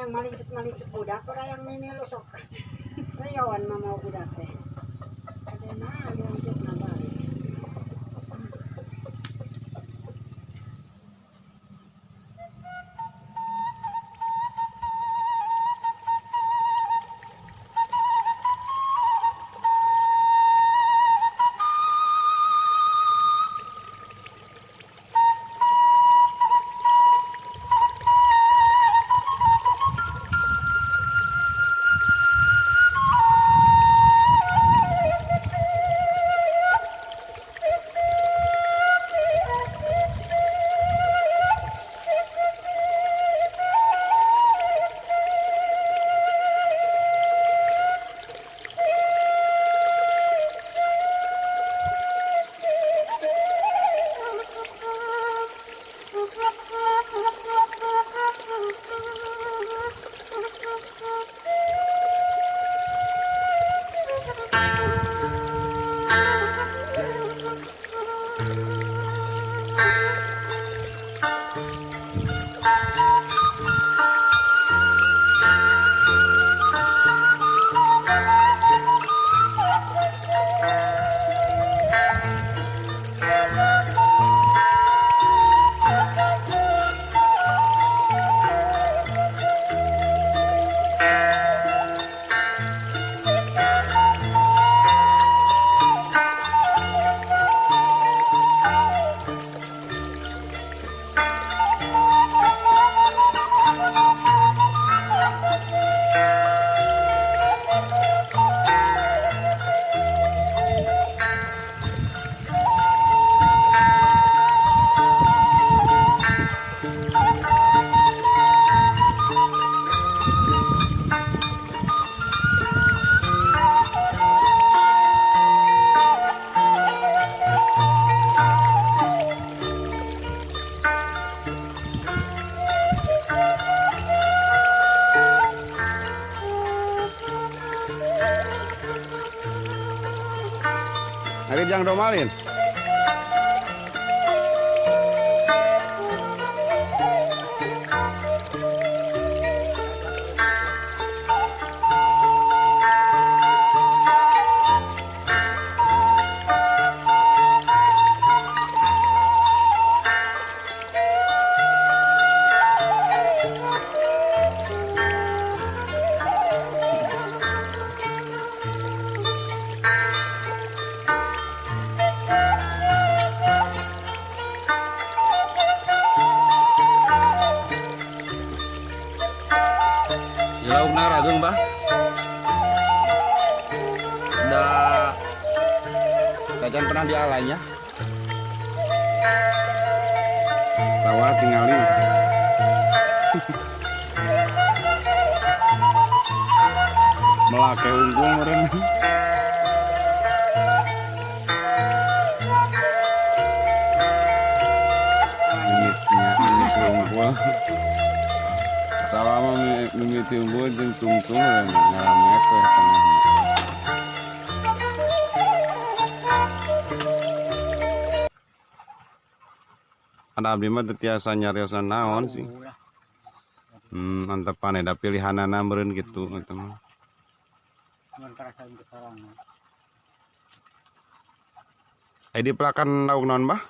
Hayang malintut-malintut budak ora yang mimilu sok. Rayawan mah mau budak teh. Ada nah lanjut na balik. Hari jang domalin. Laukna rageung bah. Da tajan pernah dialanya. Sawah tingali. Melake unggul meureun. Limitnya unggul. Sawah mah mimiti unggul jeung tungtung ngaramet we tengahna. Ada abdi mah teu tiasa nyariosna naon sih. Antepan da pilihanana meureun kitu eta mah. Ai dipelakan lauk naon bah?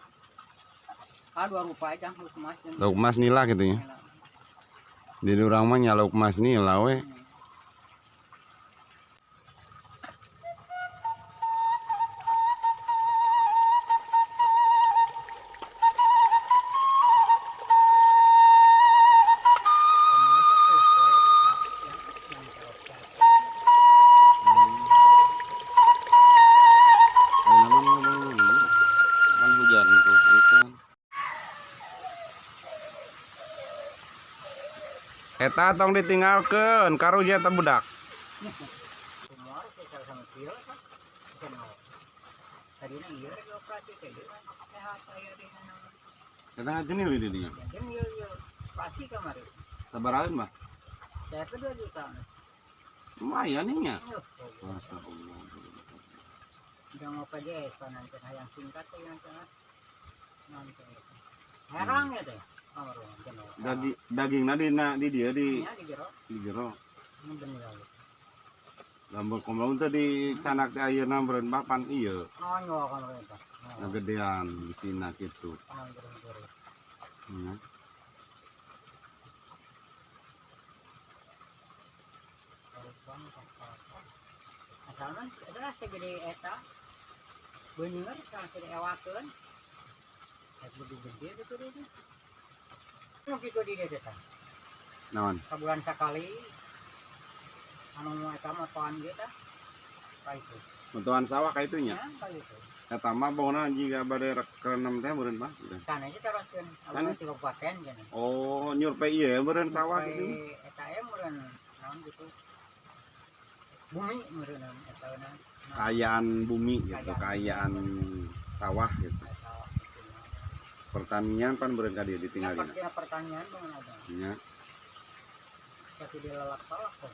Ah dua rupa aja lauk mas. Lauk mas nila kitu nya. Jadi urang mah nya lauk mas nila we. Eta tong ditinggalkeun karunya eta budak. Eta ngajenil di dinya. Sabaraha mah? 2 juta. Lumayan nya. Masyaallah. Jangan apa deh, nanti yang singkat yang tengah. Nanti. Herang ya teh. Daging dagingna dina di dieu di Nya di jero. Di jero. Ini bener lagi. Lambur komlo teh di canak teh ayeuna meureun bapan ieu. Nonyol kan mereka. Ngagedean bisina kitu. Nonyol. Nya. Asalna adalah segede eta. Bener salah segede ewakeun. Rek gede gitu deh. Nu kitu di dieu teh. Naon? Sabulan sakali anu eta motoan ge tah. Ka itu. Motoan sawah ka itu nya. Ya, ka itu. Eta mah bauna jiga bade rek renem teh meureun mah. Sana aja teruskeun Sana? di kabupaten cenah. Oh, nyurpe ieu meureun sawah Sampai gitu. Eta e meureun naon gitu. Bumi meureun eta na. Kaayaan bumi gitu, kaayaan sawah gitu. Eta gitu. Pertanian pan meureun ka dieu Ya, ditinggalin. pertanian pertanian bang ada. Nya. Tapi dilalak-lalak kok.